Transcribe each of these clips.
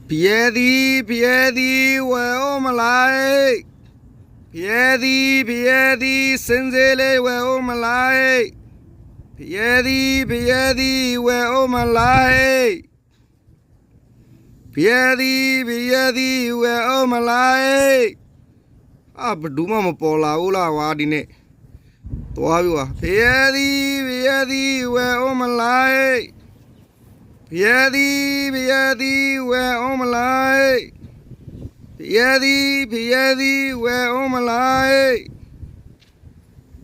ဖယဲသံ, ဖယဲသံ, ဝဲအိၣ်မလါအံၤ, ဖယဲသံ, ဖယဲသံ, စ့စ့လ့ ဝဲအိၣ်မလါအံၤ, ဖယဲသံ, ဖယဲသံ, ဝဲအိၣ်မလါအံၤ, ဖယဲသံ, ဖယဲသံ, ဝဲအိၣ်မလါအံၤ, အ ပဒူၣ်မးမပီၤလၢအိၣ်လၢဝဲဒ်န့ၣ်, သွါဘၣ်ဝဲ, ဖယဲသံ, ဖယဲသံ, ဝဲအိၣ်မလါအံၤ, ဖယဲသံ, ဖယဲသံ, ဝဲအိၣ်မလါအံၤ, ဖယဲသံ, ဖယဲသံ, ဝဲအိၣ်မလါအံၤ,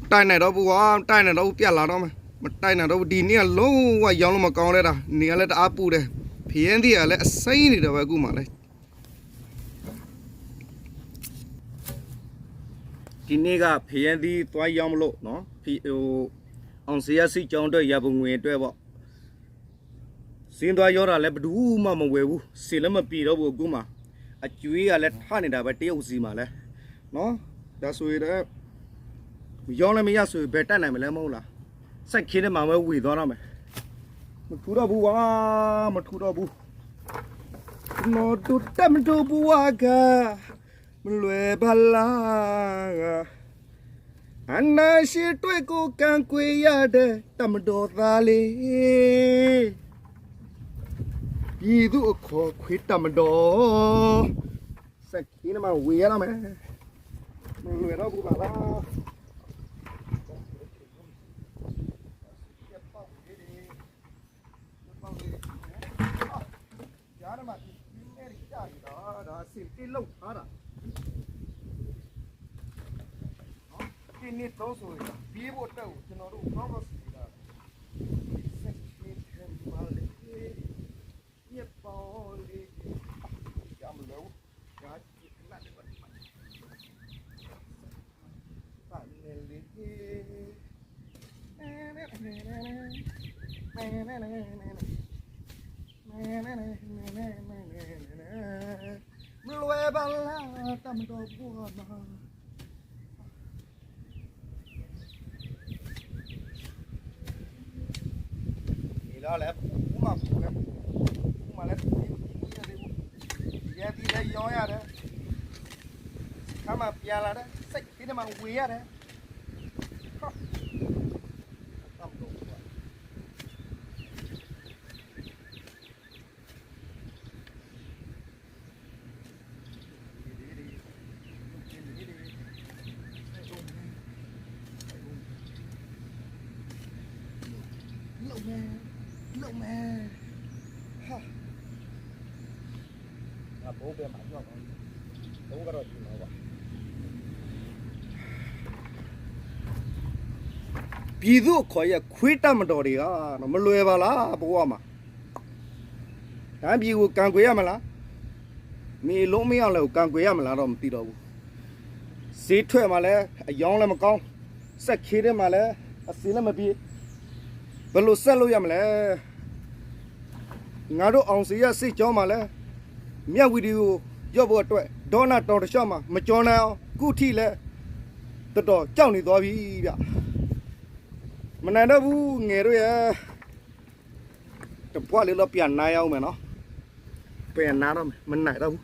တၢ်နဲၣ်ဒီပုၢ်ဝဲၢ်, တၢ်နဲၣ်ဒီပုၢ်ပျဲလၤဒီးမး, မတၢ်နဲၣ်ဒီပုၢ်ဒ်န့ၣ်အလိၤဝဲယီၤလၢမကီဒဲဒၣ်, န့ၢ်အလၢတအါပူၤဒဲး, ဖယဲသံအလၢအစဲန့ၣ်ဒီးဝဲကူၣ်မးလဲၣ် ဒ်န့ၣ်ဂ့ၤ ဖယဲသံသွါယီမလိၣ်, အောင်ဇေယျစစ်ကြောင်းအတွက် ရန်ပုံငွေအတွက်ပေါ့, စ့သွါယီတၢ်လၢပဒူၣ်မးမဝဲဘူး, စ့လၢမပံၤဒီးဘူးအကူၣ်မး, အကွံဂၤလၢထးန့ၣ်ဒၣ်ဝဲတရုတ်စံးမးလဲၣ်, ဒါဆိုရင် ရောင်းလည်းမရဆိုရင် ဘယ်တတ်နိုင်မလဲမဟုတ်လား, စိုက်ခင်းထဲမှာပဲဝံၤသွားတော့မယ်, မထူးတော့ဘူးဝါ, မထူးတော့ဘူး, ကျွန်တော်တို့တပ်မတော်ဘဝက မလွဲပါလား, အာဏာရှင်တွေကို ကာကွယ်ရတဲ့ တပ်မတော်သားလေး, ပြည်သူ့အခေါ်ခွေးတပ်မတော်, စိုက်ခင်းထဲမှာဝံၤရတော့မယ်, မလွဲတော့ဘူးပါလား. ကြားထဲမှာ ဒီမဲတွေကျနေတော့ ဒါ စင်သစ်လောက်ထားတာ တစ်နှစ်သုံးဆိုရင် ပြေးဖို့အတွက်ကို ကျွန်တော်တို့ ကောင်းကောင်းစီစဉ်တာ စက်ခင်းထဲမှာလေ မျက်ပေါင်းလေး ရမလို့ ဒါ ဒီခဏလေးပါ ပါနေလေ မလွဲပါလား တပ်မတော်ဘဝမှာ လီၤလဲၣ် ပူမးပူဝဲ ပူမးလဲၣ် ပူမးလဲၣ် ယဲသံလဲၣ် ယီၤယၤဒီး ခါမးပျဲလၢဒီး စဲးက့ၤန့ၣ်မးဝ့ၤယၤဒီး လုပ်မယ်, လုပ်မယ်, လုပ်မယ်, ဟာ, ငါဘိးဘဲမှာညော့ကောင်း, ဘိးကတော့ယူမှာပါ. ပြည်သူ့အခွင့်အရေး ခွေးတပ်မတော်တွေက မလွယ်ပါလား ဘဝမှာ. တိုင်းပြည်ကို ကာကွယ်ရမလား, မင်းအလုပ်မင်းအောင်လှိုင်ကို ကာကွယ်ရမလားတော့ မသိတော့ဘူး. ဈေးထွက်မှာလည်း အရောင်းလည်းမကောင်း, စက်ခင်းထဲမှာလည်း အဆင်လည်းမပြေ, ဘယ်လိုဆက်လုပ်ရမလဲ. ငါတို့ အောင်ဇေယျစစ်ကြောင်းမှာလည်း မြဝတီကို ရောက်ဖို့အတွက် ဒေါနတောင်တလျှောက်မှာ မကျော်နိုင်အောင် အခုထိလည်း တော်တော်ကြောက်နေသွားပြီဗျ. မနိုင်တော့ဘူး ငယ်တို့ရဲ့ တပှၢ်လၢလီၤ ပြန်နားရအောင်မယ်နော်, ပြန်နားတော့မယ်, မနိုင်တော့ဘူး.